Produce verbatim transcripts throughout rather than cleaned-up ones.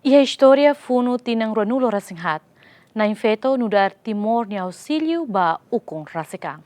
Iha istória funu tinan ruanulu-resin-haat, Na'in Feto nu'udar Timor nia auzíliu ba ukun rasik an.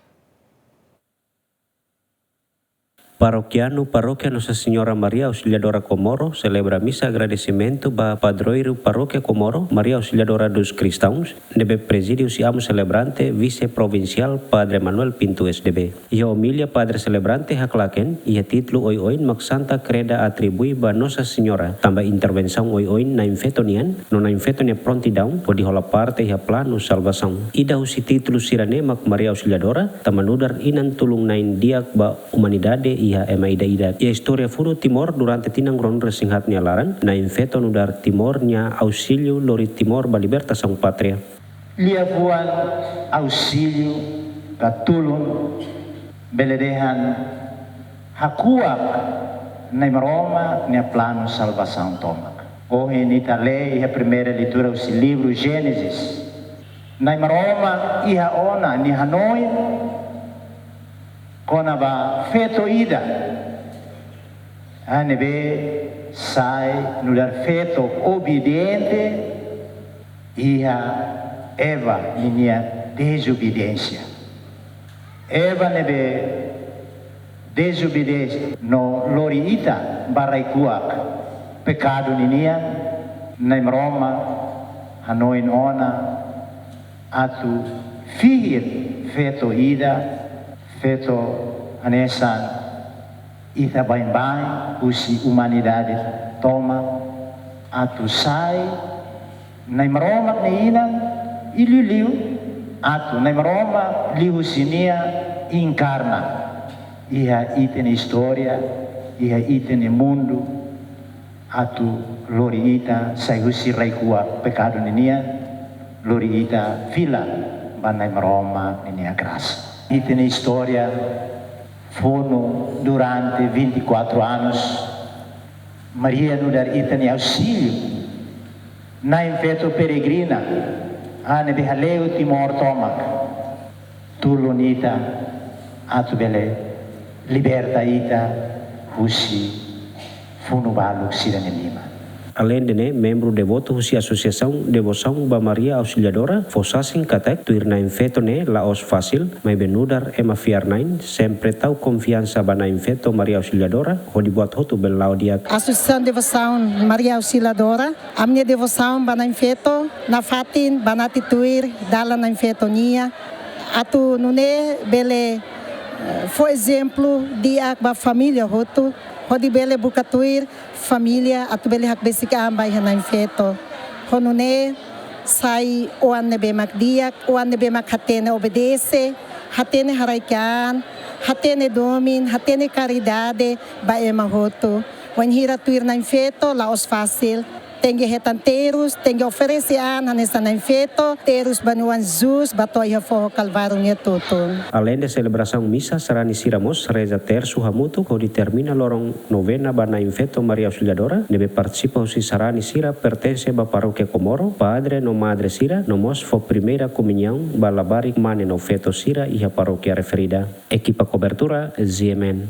Parokianu Parókia Nossa Senhora Maria Auxiliadora Comoro selebra misa agradesimentu ba padroeiru Parókia Comoro, Maria Auxiliadora dos Cristãos, ne'ebé prezide husi amu selebrante, Vise Provinsiál Padre Manuel Pinto, S D B. Iha omilia, padre selebrante haklaken, iha títulu oioin mak Santa Kreda atribui ba Nossa Senhora, tanba intervensaun oioin Na'in Feto nian, no Na'in Feto nia prontidaun hodi hola parte iha planu salvasaun. Ida husi títulu sira-ne'e mak Maria Auxiliadora, tanba nu'udar inan tulun-na'in di'ak ba umanidade iha ema ida-idak. Iha istória funu Timor durante tinan ruanulu-resin-haat nia laran, Na'in Feto nu'udar Timor nia auzíliu lori Timor ba libertasaun pátria. Liafuan auzíliu ka tulun bele dehan hakuak Nai Maromak nia planu salvasaun tomak. Ohin ita lee iha primeira leitura husi livru Génesis, Nai Maromak iha ona nia hanoin kona-ba feto ida, ah, ne'ebé sai nu'udar feto obediente iha Eva ninia dezobediénsia. Eva ne'ebé dezobediente no lori ita ba rai-kuak pekadu ninian, Nai Maromak hanoin ona atu fihir feto ida, feto hanesan ita baibain husi umanidade tomak, atu sai Nai Maromak nia inan, i liuliu atu Nai Maromak liuhusi nia enkarna iha ita-nia istória, iha ita-nia mundu, atu lori ita sai husi rai-kuak pekadu ninian, lori ita fila ba Nai Maromak ninia grasa. Ita-nia istória funu durante vinte e quatro anos, Maria nu'udar ita-nia auzíliu, Na'in Feto peregrina, ah, ne'ebé hale'u Timor tomak, tulun ita atu bele liberta ita husi funu balu sira-nia liman. Aleinde ne'e, membru devotu husi Asosiasaun Devosaun ba Maria Auxiliadora fó sasin katak tuir Na'in Feto ne'e la'ós fasil, maibé nu'udar ema fiar-na'in sempre tau konfiansa ba Na'in Feto Maria Auxiliadora hodi buat hotu bele la'o di'ak. Asosiasaun Devosaun Maria Auxiliadora, ami-nia devosaun ba Na'in Feto nafatin banati tuir dalan Na'in Feto nian, atu nune'e bele, eh, fó ezemplu di'ak ba família hotu, hodi bele buka tuir família atu bele hakbesik an ba iha Na'in Feto. Ho nune'e sai oan ne'ebé mak di'ak, oan ne'ebé mak hatene obedese, hatene haraik-an, hatene domin, hatene karidade ba ema hotu. Wainhira tuir Na'in Feto la'ós fasil. Tenke hetan terus, tenke oferese an hanesan Na'in Feto, terus ba nia oan Jesus, ba to'o iha foho Kalváriu nia tutun. Aleinde selebrasaun misa, sarani sira mós reza tersu hamutuk hodi termina loron novena ba Na'in Feto Maria Auxiliadora, ne'ebé partisipa husi sarani sira pertense ba parókia Comoro, padre no madre sira, no mós fó primeira komuñaun ba labarik mane no feto sira iha parókia referida. Ekipa kobertura, Z M N.